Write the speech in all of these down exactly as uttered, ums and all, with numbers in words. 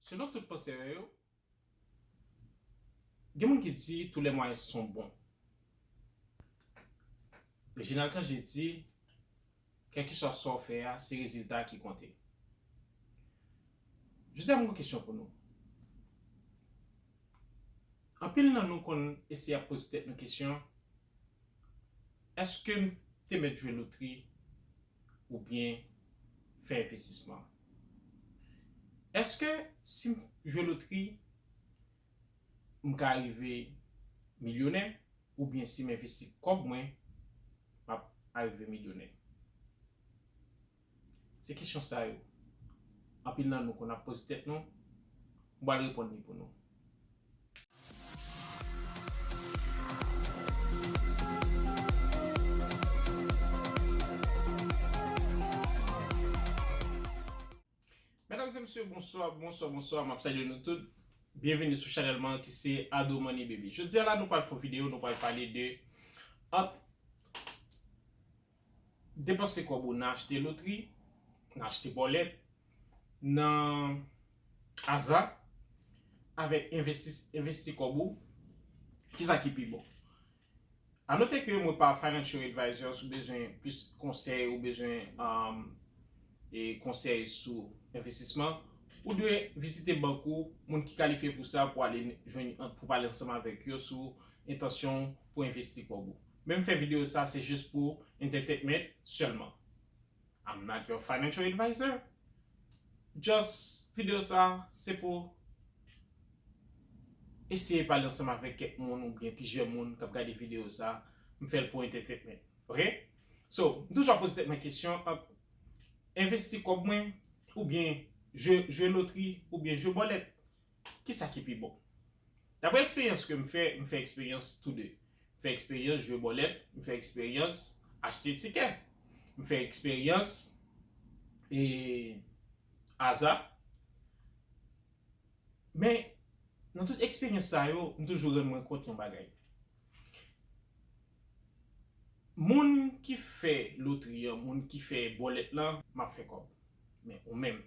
Selon tout pansè yo, gen moun ki di tous les moyens sont bons. Reginald Cangé di, kèlkeswa sa w fè a, se rezilta a ki konte. Jodi a, m gen yon kesyon pou nou. Anpil nan nou konn eseye ap poze tèt nou kesyon, èske m te mèt jwe lotri oubyen fè envestisman? Èske si m jwe lotri, m ka rive milyonè, oubyen si m envesti kòb mwen, m ap arive milyonè? Se kesyon sa yo anpil nan nou konn ap poze tèt nou. M pral reponn li pou nou. Medam e mesye, bonswa, bonswa, bonswa, m ap salye nou tout. Byenveni sou chanèl mwen ki se Ado Money Baby. Jodi a la, nou pral fè yon videyo, nou pral pale de ant depanse kòb ou nan achte lotri, nan achte bòlèt, nan aza, avèk envesti, envesti kòb ou, kisa ki pi bon? A note ke mwen pa financial advisor, si w bezwen plis konsèy, ou bezwen, um, e konsèy sou envestisman, ou dwe vizite bank ou, moun ki kalifye pou sa, pou ale jwenn, pou pale ansanm avèk yo sou entansyon pou envesti kòb ou. Men m fè videyo sa, se jis pou entertainment sèlman. I'm not your financial advisor. Just videyo sa, se pou eseye pale ansanm avèk kèk moun oubyen plizyè moun k ap gade videyo sa. M fè l pou entertainment. Ok? So, m toujou ap poze tèt mwen kesyon ant envesti kòb mwen oubyen jwe, jwe lotri oubyen jwe bòlèt. Kisa ki pi bon? Daprè eksperyans ke m fè, m fè eksperyans tou de. M fè eksperyans jwe bòlèt, m fè eksperyans achte tikè. M fè eksperyans, e, aza. Men, nan tout eksperyans sa yo, m toujou rann mwen kont yon bagay. Moun ki fè lotri an, moun ki fè bòlèt lan, m ap fè kòb. Men ou menm,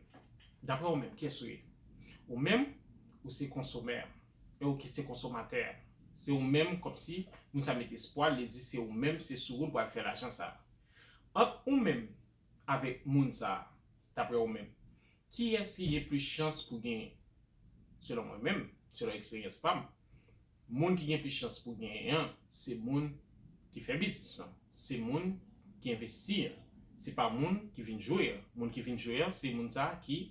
daprè ou menm, kiyès ou ye? Ou menm, ou se konsomè, e ou ki se konsomatè. Se ou menm, kòmsi moun sa mete espwa, li di se ou menm, se sou ou l pral fè lajan sa. Ant ou menm avèk moun sa, daprè ou menm, kiyès ki gen plis chans pou genyen? Selon mwen menm, selon eksperyans pa m, moun ki gen plis chans pou genyen an, se moun ki fè biznis lan, se moun ki envesti an, se pa moun ki vin jwe an. Moun ki vin jwe an, se moun sa ki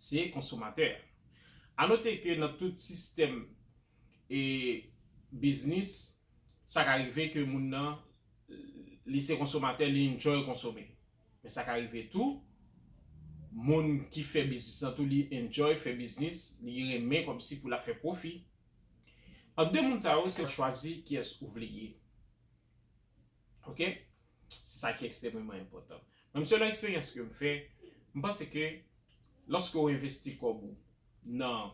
se konsomatè. A note ke nan tout sistèm e biznis, sa ka rive ke moun nan, li se konsomatè, li enjoy konsome. Men sa ka rive tou, moun ki fè biznis lan tou, li enjoy fè biznis, li renmen kòmsi pou l ap fè pwofi. Ant de moun sa yo, se chwazi kiyès ou vle ye. Ok? Se sa ki ekstrèmeman enpòtan. Menm selon eksperyans ke m fè, m panse ke lòske w envesti kòb ou nan,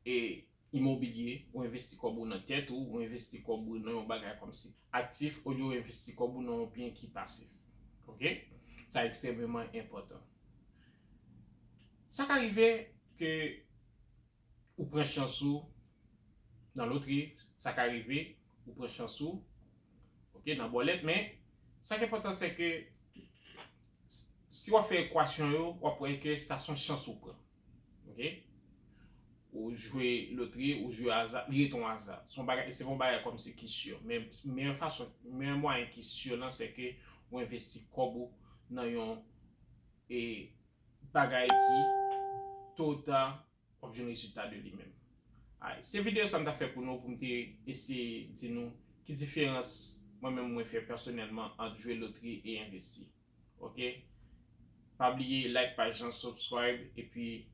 e, imobilye, ou envesti kòb ou nan tèt ou, ou envesti kòb ou nan yon bagay kòmsi aktif, olye w envesti kòb ou nan yon byen ki pasif. Ok? Sa ekstrèmeman enpòtan. Sa ka rive ke ou pran chans ou nan lotri, sa ka rive, ou pran chans ou, ok, nan bòlèt, men sa ki enpòtan, se ke s-, si w ap fè ekwasyon yo, w ap wè ke sa se yon chans ou pran. Ok? Ou jwe lotri, ou jwe aza, li rete yon aza. Se yon bagay, se pa yon bagay kòmsi ki si. Men meyè fason, meyè mwayen ki si lan, se ke ou envesti kòb ou nan yon, e, bagay ki, to ou ta, w ap jwenn rezilta de li menm. Alright, se videyo sa m t ap fè pou nou, pou m te eseye di nou ki diferans mwen menm mwen fè pèsonèlman ant jwe lotri e envesti. Ok? Pa bliye like paj lan, subscribe, epi